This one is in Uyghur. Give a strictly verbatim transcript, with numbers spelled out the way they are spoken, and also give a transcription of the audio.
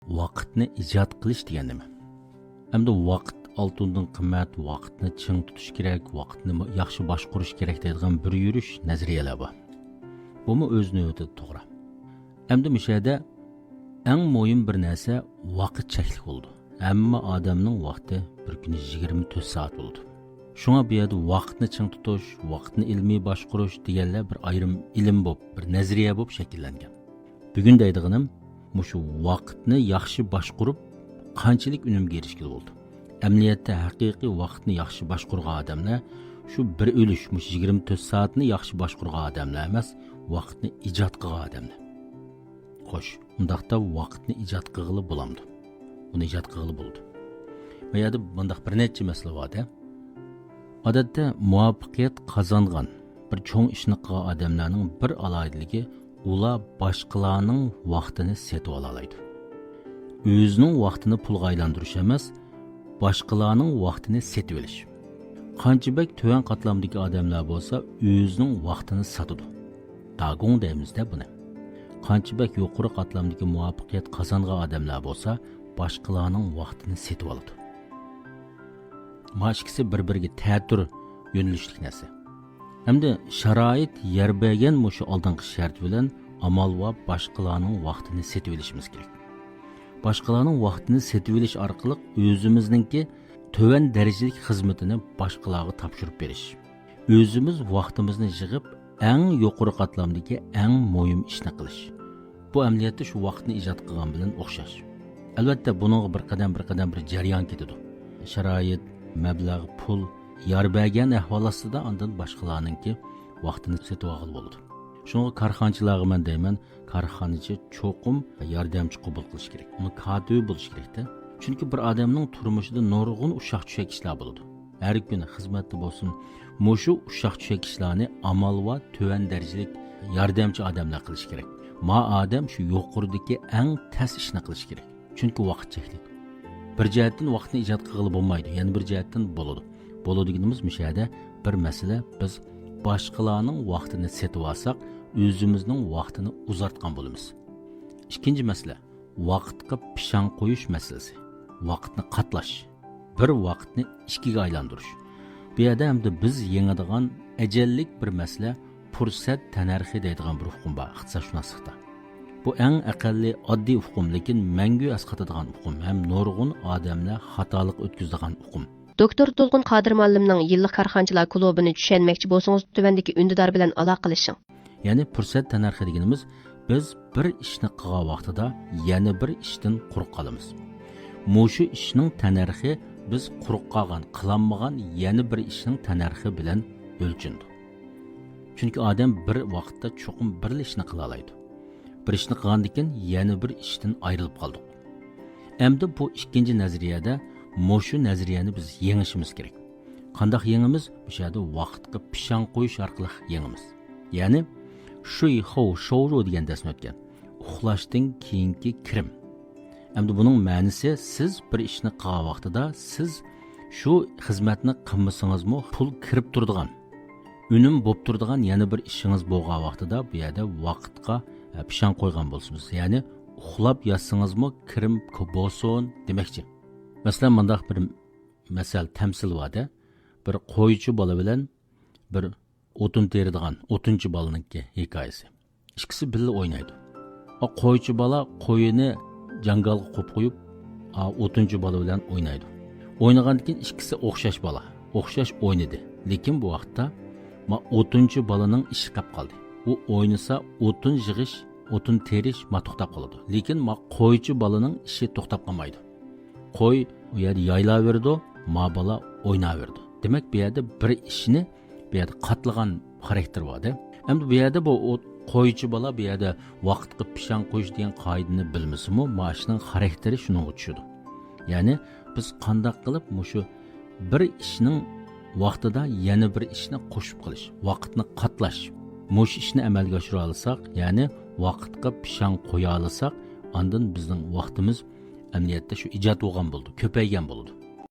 ۋاقىتنى ئىجاد قىلىش دېگەن نېمە؟ ئەمدى ۋاقىت ئالتۇندىن قىممەت، ۋاقىتنى چىڭ تۇتۇش كېرەك، ۋاقىتنى ياخشى باشقۇرۇش كېرەك دەيدىغان بىر يۈرۈش نەزەرىيەلەر بار. بۇمۇ ئۆز نۆۋىتىدە توغرا. ئەمدى مۇشۇ يەردە ئەڭ مۇھىم بىر نەرسە، ۋاقىت چەكلىك بولىدۇ. ھەممە ئادەمنىڭ ۋاقتى بىر كۈنى يىگىرمە تۆت سائەت بولىدۇ. شۇڭا بۇ يەردە ۋاقىتنى چىڭ تۇتۇش، ۋاقىتنى ئىلمىي باشقۇرۇش دېگەنلەر بىر ئايرىم ئىلىم بولۇپ، بىر نەزەرىيە بولۇپ شەكىللەنگەن. بۈگۈن دەيدىغىنىم، مۇشۇ ۋاقىتنى ياخشى باشقۇرۇپ، قانچىلىك ئۈنۈمگە ئېرىشكىلى بولىدۇ؟ ئەمەلىيەتتە ھەقىقىي ۋاقىتنى ياخشى باشقۇرغان ئادەملەر شۇ بىر ئۈلۈش، مۇشۇ يىگىرمە تۆت سائەتنى ياخشى باشقۇرغان ئادەملەر ئەمەس، ۋاقىتنى ئىجاد قىلغان ئادەملەر. خوش، ئۇنداقتا ۋاقىتنى ئىجاد قىلغىلى بولامدۇ؟ ئۇنى ئىجاد قىلغىلى بولىدۇ. بۇ يەردە مۇنداق بىر نەچچە مەسىلە بار-دە. ئادەتتە مۇۋەپپەقىيەت قازانغان، بىر چوڭ ئىشنى قىلغان ئادەملەرنىڭ بىر ئالاھىدىلىكى، ئۇلار باشقىلارنىڭ ۋاقتىنى سېتىۋالالايدۇ. ئۆزىنىڭ ۋاقتىنى پۇلغا ئايلاندۇرۇش ئەمەس، باشقىلارنىڭ ۋاقتىنى سېتىۋېلىش. قانچە بەك تۆۋەن قاتلامدىكى ئادەملەر بولسا، ئۆزىنىڭ ۋاقتىنى ساتىدۇ. داگوڭ دەيمىز-دە بۇنى. قانچە بەك يۇقىرى قاتلامدىكى مۇۋەپپەقىيەت قازانغان ئادەملەر بولسا، باشقىلارنىڭ ۋاقتىنى سېتىۋالىدۇ. ما ئىككىسى بىر-بىرىگە تەتۈر يۆنىلىشلىك نەرسە. ئەمدى شارائىت يار بەرگەن مۇشۇ ئالدىنقى شەرت بىلەن ئامال بار باشقىلارنىڭ ۋاقتىنى سېتىۋېلىشىمىز كېرەك. باشقىلارنىڭ ۋاقتىنى سېتىۋېلىش ئارقىلىق ئۆزىمىزنىڭكى تۆۋەن دەرىجىلىك خىزمىتىنى باشقىلارغا تاپشۇرۇپ بېرىش. ئۆزىمىز ۋاقتىمىزنى يىغىپ، ئەڭ يۇقىرى قاتلامدىكى ئەڭ مۇھىم ئىشنى قىلىش. بۇ ئەمەلىيەتتە شۇ ۋاقىتنى ئىجاد قىلغان بىلەن ئوخشاش. ئەلۋەتتە، بۇنىڭغا بىر قەدەم، بىر قەدەم، بىر جەريان كېتىدۇ. شارائىت، مەبلەغ، پۇل يار بەرگەن ئەھۋال ئاستىدا ئاندىن باشقىلارنىڭكى ۋاقتىنى سېتىۋالغىلى بولىدۇ. شۇڭا كارخانىچىلارغا مەن دەيمەن، كارخانىچى چوقۇم ياردەمچى قوبۇل قىلىشى كېرەك. ئۇنىڭ كاتىپى بولۇشى كېرەك-تە. چۈنكى بىر ئادەمنىڭ تۇرمۇشىدا نۇرغۇن ئۇششاق-چۈششەك ئىشلار بولىدۇ. ھەر كۈنى خىزمەتتە بولسۇن، مۇشۇ ئۇششاق-چۈششەك ئىشلارنى ئامال بار تۆۋەن دەرىجىلىك ياردەمچى ئادەملەر قىلىشى كېرەك. ما ئادەم شۇ يۇقىرىدىكى ئەڭ تەس ئىشنى قىلىشى كېرەك. چۈنكى ۋاقىت چەكلىك. بىر جەھەتتىن ۋاقىتنى ئىجاد قىلغىلى بولمايدۇ، يەنە بىر جەھەتتىن بولىدۇ. بولىدۇ دېگىنىمىز مۇشۇ يەردە بىر مەسىلە، بىز باشقىلارنىڭ ۋاقتىنى سېتىۋالساق، ئۆزىمىزنىڭ ۋاقتىنى ئۇزارتقان بولىمىز. ئىككىنچى مەسىلە، ۋاقىتقا پىشاڭ قويۇش مەسىلىسى. ۋاقىتنى قاتلاش. بىر ۋاقىتنى ئىككىگە ئايلاندۇرۇش. بۇ يەردە ئەمدى بىز يېڭىدىغان ئەجەللىك بىر مەسىلە، پۇرسەت تەننەرخى دەيدىغان بىر ئۇقۇم بار ئىقتىسادشۇناسلىقتا. بۇ ئەڭ ئەقەللىي ئاددىي ئۇقۇم، لېكىن مەڭگۈ ئەسقاتىدىغان ئۇقۇم ھەم نۇرغۇن ئادەملەر خاتالىق ئۆتكۈزىدىغان ئۇقۇم. دوكتور تۇلغۇن قادىر مۇئەللىمنىڭ يىللىق كارخانىچىلار كۇلۇبىنى چۈشەنمەكچى بولسىڭىز، تۆۋەندىكى ئۈندىدار بىلەن ئالاقىلىشىڭ. يەنى پۇرسەت تەننەرخى دېگىنىمىز، بىز بىر ئىشنى قىلغان ۋاقتىدا يەنە بىر ئىشتىن قۇرۇق قالىمىز. مۇشۇ ئىشنىڭ تەننەرخى بىز قۇرۇق قالغان، قىلالمىغان يەنە بىر ئىشنىڭ تەننەرخى بىلەن ئۆلچىنىدۇ. چۈنكى ئادەم بىر ۋاقىتتا چوقۇم بىرلا ئىشنى قىلالايدۇ. بىر ئىشنى قىلغاندىن كېيىن يەنە بىر ئىشتىن ئايرىلىپ قالدۇق. ئەمدى بۇ ئىككىنچى نەزەرىيەدە مۇشۇ نەزەرىيەنى بىز يېڭىشىمىز كېرەك. قانداق يېڭىمىز؟ مۇشۇ يەردە ۋاقىتقا پىشاڭ قويۇش ئارقىلىق يېڭىمىز. يەنى شۇي خو شوۋرۇ دېگەن دەرسنى ئۆتكەن. ئۇخلاشتىن كېيىنكى كىرىم. ئەمدى بۇنىڭ مەنىسى، سىز بىر ئىشنى قىلغان ۋاقتىدا سىز شۇ خىزمەتنى قىلمىسىڭىزمۇ پۇل كىرىپ تۇرىدىغان، ئۈنۈم بولۇپ تۇرىدىغان يەنە بىر ئىشىڭىز بولغان ۋاقتىدا بۇ يەردە ۋاقىتقا، ئە، پىشاڭ قويغان بولسىمىز، يەنى ئۇخلاپ ياتسىڭىزمۇ كىرىم كۆپ بولسۇن دېمەكچى. مەسىلەن، مۇنداق بىر مەسەل، تەمسىل بار-دە، بىر قويچى بالا بىلەن بىر ئوتۇن تېرىدىغان ئوتۇنچى بالىنىڭكى ھېكايىسى. ئىككىسى بىللە ئوينايدۇ. ئا، قويچى بالا قويىنى جاڭگالغا قويۇپ قويۇپ، ئا، ئوتۇنچى بالا بىلەن ئوينايدۇ. ئوينىغاندىن كېيىن ئىككىسى ئوخشاش بالا، ئوخشاش ئوينىدى. لېكىن بۇ ۋاقىتتا ما ئوتۇنچى بالىنىڭ ئىشى قاپ قالدى. ئۇ ئوينىسا ئوتۇن يىغىش، ئوتۇن تېرىش ما توختاپ قالىدۇ. لېكىن ما قويچى بالىنىڭ ئىشى توختاپ قالمايدۇ. قوي ئۇ يەردە يايلاۋېرىدۇ، ما بالا ئويناۋېرىدۇ. دېمەك، بۇ يەردە بىر ئىشنى بۇ يەردە قاتلىغان خاراكتېر بار-دە. ئەمدى بۇ يەردە بۇ ئوت-، قويچى بالا بۇ يەردە ۋاقىتقا پىشاڭ قويۇش دېگەن قائىدىنى بىلمىسىمۇ، ما ئىشنىڭ خاراكتېرى شۇنىڭغا چۈشىدۇ. يەنى بىز قانداق قىلىپ مۇشۇ بىر ئىشنىڭ ۋاقتىدا يەنە بىر ئىشنى قوشۇپ قىلىش، ۋاقىتنى قاتلاش، مۇشۇ ئىشنى ئەمەلگە ئاشۇرالىساق، يەنى ۋاقىتقا پىشاڭ قويالىساق، ئاندىن بىزنىڭ ۋاقتىمىز ئەمەلىيەتتە شۇ ئىجاد بولغان بولىدۇ، كۆپەيگەن بولىدۇ.